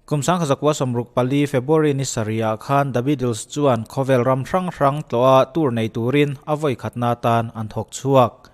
Kum 1964 February ni sarihah khan The Beatles chuan khawvel ram hrang hrang tlawha tour nei turin a vawi khatna atan an thawk chhuak.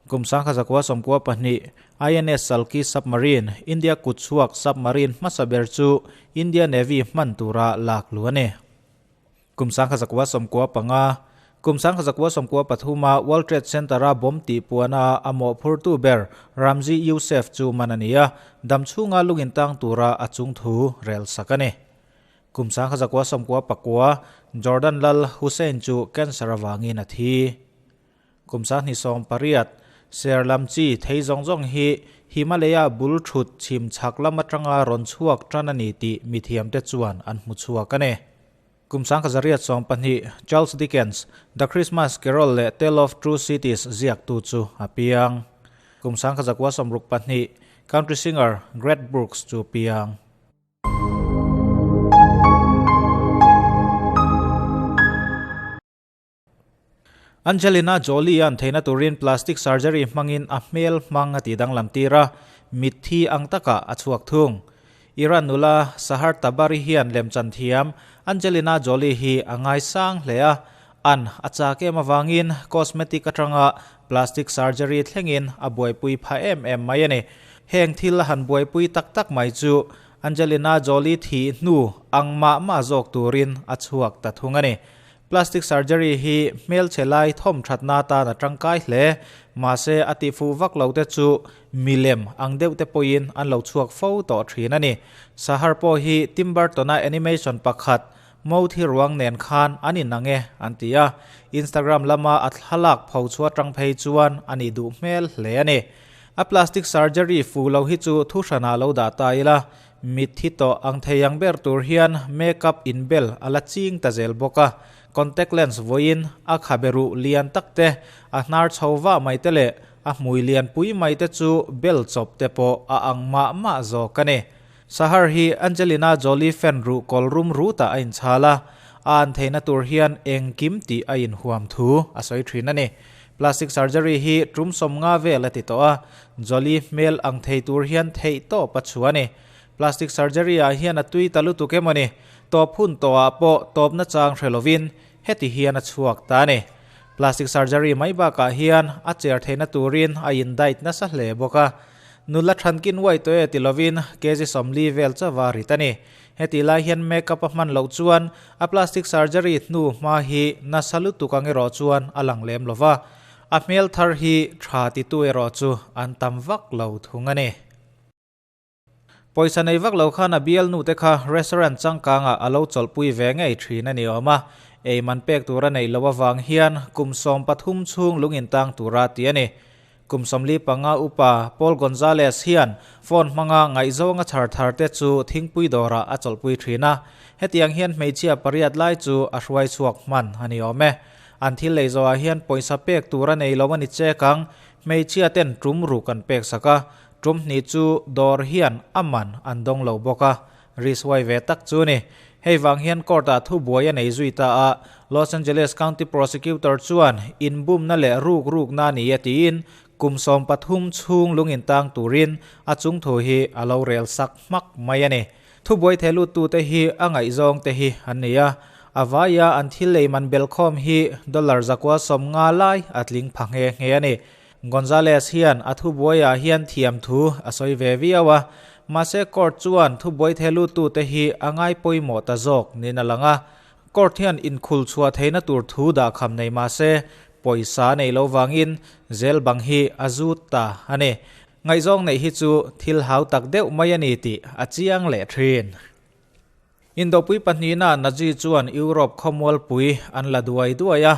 Kum 1992 INS Salki Submarine, India kutchhuak submarine hmasa ber chu India Navy hman tura lak luh a ni. Kum 1995, Kum 1993 a World Trade Center-a bomb tih puana a mawhphurtu ber Ramzi Yousef chu man a ni a, dam chhunga lungin tang tura a chung thu rel sak a ni. Kum 1999, Jordan Lal Hussein chu cancer avangin a thi. Kum 28, Ser lam chi thei zawng zawng hi Himalaya bul thut chhim chhak lam atanga rawn chhuak tan a ni tih mithiamte chuan an hmu chhuak a ni. Kum 1812, Charles Dickens, The Christmas Carol leh Tale of Two Cities ziaktu chu a piang. Kum 1962, Country singer Greg Brooks chu piang. Angelina Jolie-a'n theihna turin plastic surgery hmangin a hmel hmang a tih danglam tir a, mitthi ang takah a chhuak thung. Iran nula Sahar Tabari hian lemchan thiam Angelina Jolie hi a ngaisang hle a, an a chak em avangin cosmetic atanga plastic surgery thlengin a buaipui pha em em mai a ni. Heng thil a han buaipui tak tak mai chu Angelina Jolie thih hnu ang mah mah zawk turin a chhuak ta thung a ni. Plastic surgery hi hmelchhe lai thawm thatna atan a tangkai hle. Mahse, a tihfuh vak lo te chu milem ang deuh te pawhin an lo chhuak fo tawh thin a ni. Sahar pawh hi Tim Burton-a animation pakhat Mo thi ruang nen khan an inang e an ti a. Instagram lama a thlalak pho chhuah tang phei chuan a nih duh hmel hle a ni. A plastic surgery fuh lo hi chu thu hranah lo dah ta ila. Mitthi tawh ang thei ang ber tur hian makeup inbel a la ching ta zel bawk a, contact lens vawiin a khabe ruh lian tak te, a hnar chho vah mai te leh a hmui lian pui mai te chu bel chawp te pawh a ang mah mah zawk a ni. Sahar hi Angelina Jolie fan ruh kawl rum rutah a inchhal a, a an theihna tur hian engkim tih a inhuam thu a sawi thin a ni. Plastic surgery hi tum 50 vel a ti tawh a, Jolie hmel ang thei tur hian theih tawp a chhuah a ni. Plastic surgery ah hian a tui ta lutuk em awni, tawp hun tawh ah pawh tawpna chang hre lovin heti hian a chhuak ta a ni. Plastic surgery mai bakah hian a cher theihna turin a in diet nasa hle bawk a. Nula thankin uai tawh e ti lovin kg 40 vel chauha rit a ni. Heti lai hian makeup a hman loh chuan a plastic surgery hnu hma hi nasa lutuk ang erawh chuan a lang lem lo va, a hmel thar hi tha titu erawh chu an tam vak lo thung a ni. Pawisa nei vak lo khan a bialnu te kha restaurant changkangah a lo chawlhpui ve ngei thin a ni awm a, ei man pek tur a neih loh avang hian kum 13 chhung lung intang tura ti a ni. Kum 45 upa Paul Gonzalez hian phone hmanga ngaihzawng a chhar thar te chu thingpui dawrah a chawlhpui thin a. Hetiang hian hmeichhia pariat lai chu a hruai chhuak hman a ni awm e. An thil lei zawhah hian pawisa pek tur a nei lo a ni chek ang, hmeichhia ten tum ruk an pek sak a, tum hnih chu dawr hian a man an dawng lo bawk a. Rishuai ve tak chu a ni. Hei vang hian court-ah thubuai a nei zui ta a, Los Angeles County Prosecutor chuan inbumna leh ruk rukna a ni e tiin kum 13 chhung lung intang turin a chung thu hi a lo rel sak hmak mai a ni. Thubuai theh luttute hi a ngaihzawng te hi an ni a, a vaia an thil lei man belkhawm hi dollar 150 lai a tling pha nghe nghe a ni. Gonzalez hian a thubuaiah hian thiam thu a sawi ve viau a, mahse court chuan thubuai theh luttute hi a ngai pawimawh ta zawk niin a lang a. Court hian inkhul chhuah theihna tur thu dahkham nei mahse pawisa a nei lo vangin zel bang hi a zut ta a ni. Ngaihzawng neih hi chu thil hau tak deuh mai a ni tih a chiang leh thin. Indopui pahnihna Nazi chuan Europe khawmualpui an la duai duai a,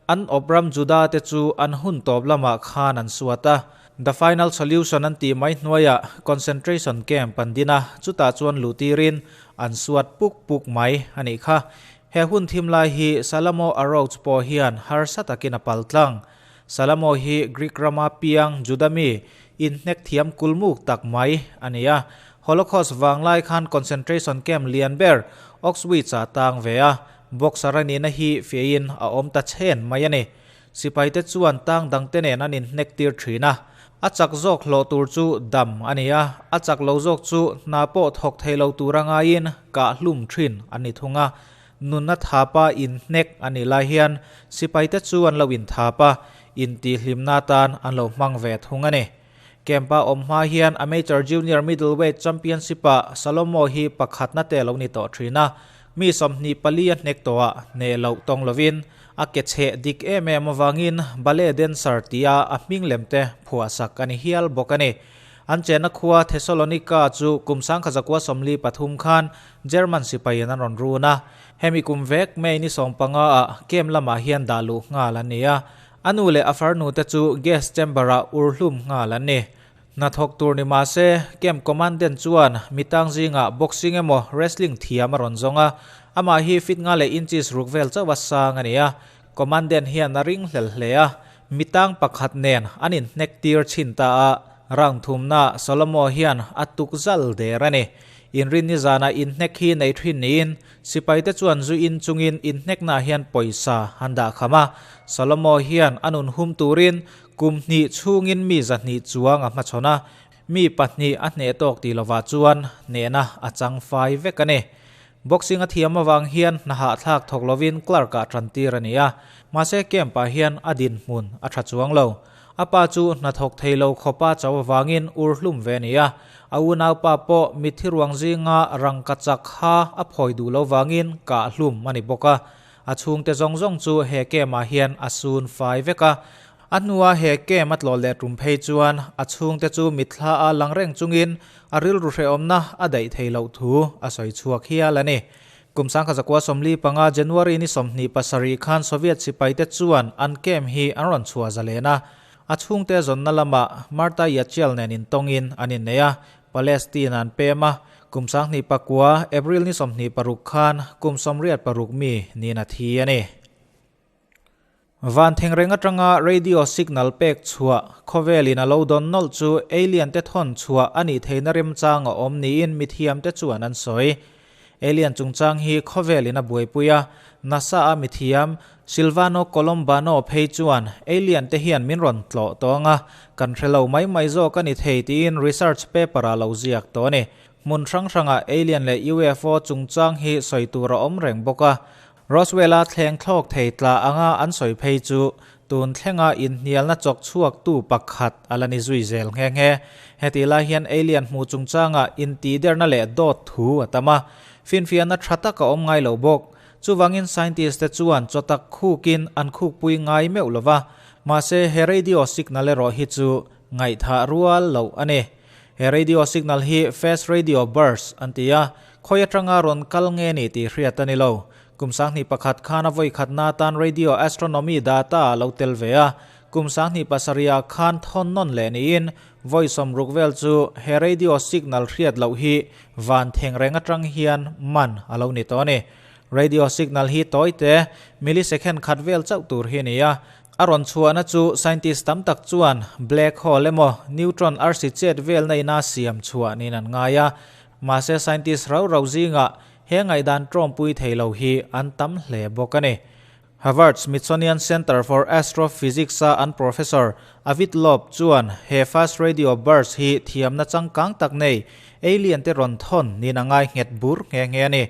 an awp ram Juda te chu an hun tawp lamah khan an suat a. The Final Solution an tih mai hnuaiah concentration camp an din a, chutah chuan luh tirin an suat puk puk mai a nih kha. He hun thim lai hi Salamo Arouch pawh hian harsa takin a pal tlang. Salamo hi Greek rama piang Juda mi, inhnek thiam kulmuk tak mai a ni a. Holocaust vanglai khan concentration camp lian ber Auschwitz-ah tang ve a, boxer a nihna hi fiahin a awm ta chhen mai a ni. Sipaite chuan tang dangte nen an inhnek tir thin a. A chak zawk hlawh tur chu dam a ni a, a chak lo zawk chu hna pawh thawk thei lo tura ngaiin kah hlum thin an ni thung a. Nunna thapa inhnek a nih lai hian sipaite chu an lo inthap a, intihhlimna atan an lo hmang ve thung a ni. Camp-a awm hma hian Amateur Junior Middleweight Championship-ah Salomo hi pakhatna te lo ni tawh thin a, mi 24 a hnek tawhah hneh loh tawng lovin a ke chheh dik em em avangin ballet dancer tia a hming lem te phuahsak a ni hial bawk a ni. An chenna khua Thessalonica chu kum 1943 khan German sipaiin an rawn run a, hemi kum vek May ni 15 ah camp lamah hian dah luh nghal an ni a, A nu leh a farnu te chu gas chamber ah ur hlum nghal an ni. Hnathawk tur ni mah se, camp commandant chuan mi tang zingah boxing emaw wrestling thiam a rawn zawng a, amah hi feet nga leh inches ruk vel chauh a sang a ni a. Commandant hian a ring hlel hle a, mi tang pakhat nen an inhnek tir chhin ta a, round thumnaah Solomo hian a tuk zal der a ni. Inrinni zanah inhnek hi nei thin niin Sipaite chuan zu in chungin inhneknaah hian pawisa an dah kham a, Salomo hian a nun hum turin kum hnih chhungin mi 200 chuang a hmachhawn a, mi pahnih a hneh tawk tih lovah chuan hnehna a chang fai vek a ni. Boxing a thiam avang hian hna hahthlak thawk lovin clerk-ah tantir a ni a, mahse camp-ah hian a dinhmun a tha chuang lo. A pa chu hnathawk thei lo khawpa chau avangin ur hlum ve a ni a, a unaupa pawh mitthi ruang zinga rangka chak kha a phawi duh lo vangin kah hlum a ni bawk a. A chhungte zawng zawng chu he camp ah hian a sun fai vek a. A hnua he camp a tlawh leh tum phei chuan a chhungte chu mitthla a lang reng chungin a rilru hrehawmna a daih thei loh thu a sawi chhuak hial a ni. Kum 1945 January ni 27 khan Soviet sipaite chuan an camp hi an rawn chhuah zalen a, a chhungte zawnna lamah Marta Yachiel nen intawngin an innei a, Palestine an pem a, kum 2009 April ni 26 khan kum 86 mi niin a thi a ni. Van thengreng atanga radio signal pek chhuah khawvelin a lo dawn nawlh chu alien te thawn chhuah a nih theihna remchang a awm niin mithiamte chuan an sawi. Alien chungchang hi khawvelin a buaipui a, NASA a mithiam Silvano Colombano phei chuan alien te hian min rawn tlawh tawh ang a, kan hre lo mai mai zawk a ni thei tiin research paper ah lo ziak tawh a ni. Hmun hrang hrangah alien leh UFO chungchang hi sawi tur a awm reng bawk a, Roswell-a thleng thlawk thei tla anga an sawi phei chu tun thlenga inhnialna chawk chhuaktu pakhat a la ni zui zel nghe nghe. Hetih lai hian alien hmuh chungchanga intihderna leh dawt thu a tam a, finfiahna tha tak a awm ngai lo bawk. Chuvangin scientist te chuan chaw tak khukin an khukpui ngai meuh lo va, mahse he radio signal erawh hi chu ngaihthah rual loh a ni. He radio signal hi fast radio burst an ti a, khawi atanga rawn kal nge ni tih hriat a ni lo. Kum 2001 khan a vawi khatna atan radio astronomy data a lo tel ve a, kum 2007 ah khan thawn nawn leh niin vawi 60 vel chu he radio signal hriat loh hi van theng reng atang hian man a lo ni tawh a ni. Radio signal hi tawi te, millisecond khat vel chauh tur hi a ni a, A rawn chhuahna chu scientist tam tak chuan black hole emaw neutron arsi chet velna ina siam chhuah niin an ngai a. Mahse scientist rau rau zingah he ngaihdan tawmpui thei lo hi an tam hle bawk a ni. Harvard Smithsonian Center for Astrophysics-a an professor Avid Loeb chuan he fast radio burst hi thiamna changkang tak nei alien te rawn thawn niin a ngai nghet bur nghe nghe a ni.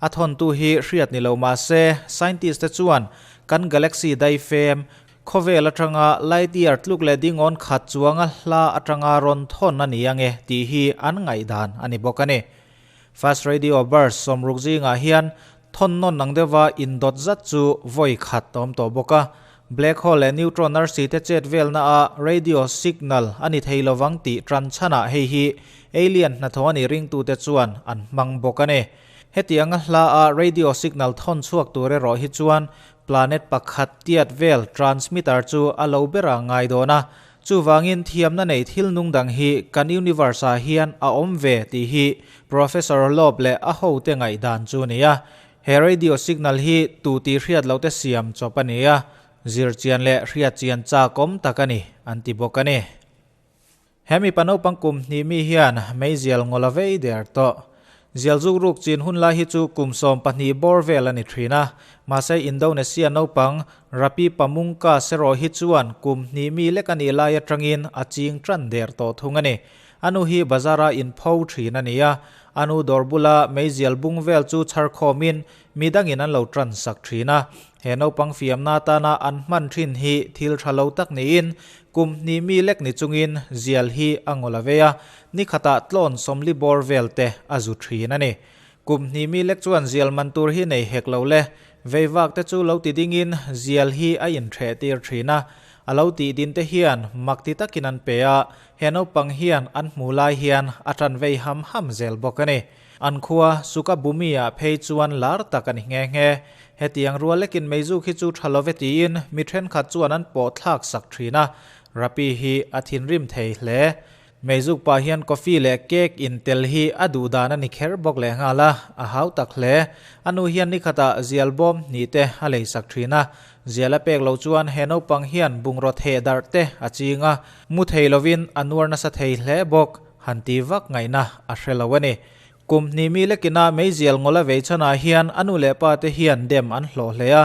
A thawntu hi hriat ni lo mah se scientist te chuan kan galaxy daifem khawvel atanga light year tluk leh dingawn khat chuanga hla atanga rawn thawn a ni ange tih hi an ngaihdan a ni bawk a ni. Fast radio burst 60 zingah hian thawn nawn ang deuha indawt zat chu vawi khat a awm tawh bawk a. Black hole leh neutron arsi te chet velna a radio signal a ni thei lovang tih tan chhanah hei hi alien hnathawh a nih ringtute chuan an hmang bawk a ni. Hetianga hla a radio signal thawn chhuak tur erawh hi chuan planet pakhat tiat vel transmitter chu a lo ber a ngai dawn a. Chuvangin thiamna nei thil nung dang hi kan universe ah hian a awm ve tih hi Professor Loeb leh a hote ngaihdan chu a ni a. He radio signal hi tu tih hriat loh te siam chawp a ni a, zirchian leh hriatchian chak awm tak a ni an ti bawk a ni. He mipa naupang kum hnih mi hian meizial ngaw la vei der tawh. Zial zuk ruk chin hun lai hi chu kum 12 bawr vel a ni thin a. Mahse Indonesia naupang Rapi Pamungkas erawh hi chuan kum hnih mi lek a nih lai atangin a ching tan der tawh thung a ni. A nu hi bazar-a inpho thin a ni a, a nu dawr bula meizial bung vel chu chhar khawmin mi dangin an lo tan sak thin a. He naupang fiamna atana an hman thin hi thil tha lo tak niin kum hnih mi lek ni chungin zial hi a ngaw la vei a, ni khatah tlawn 40 bawr vel te a zu thin a ni. Kum hnih mi lek chuan zial man tur hi nei hek lo le, veivak te chu lo ti dingin zial hi a intheh tir thin a, a lo tih din te hian mak ti takin an pe a, he naupang hian an hmu lai hian a tan vei ham ham zel bawk a ni. An khua Sukabumi ah phei chuan lar tak a ni nghe nghe. Hetiang rual lekin meizuk hi chu tha love tiin mi thenkhat chuan an pawh thlak sak thin a, Rapi hi a thinrim thei hle. Meizuk pah hian coffee leh cake in tel hi a duh dan a ni kher bawk leh nghal a, a hau tak hle. A nu hian nikhatah zial bawm hnih te a lei sak thin a, zial a pek loh chuan he naupang hian bungraw theh darh te a ching a, mu thei lovin a nuar nasa thei hle bawk, han ti vak ngaihna a hre lo a ni. Kum hnih mi lekina meizial ngawla vei chhanah hian a nu leh pa te hian dem an hlawh hle a,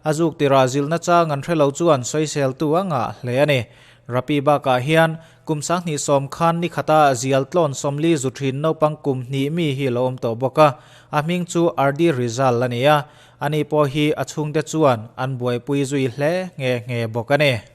a zuk tirah zilhna chang an hre lo chuan sawiseltu a ngah hle a ni. Rapi bakah hian kum 2010 khan ni khata zial tlawn 40 zu thin naupang kum hnih mi hi lo awm tawh bawk a, a hming chu Ardi Rizal a ni a, ani pawh hi a chhungte chuan an buaipui zui hle nghe nghe bawk a ni.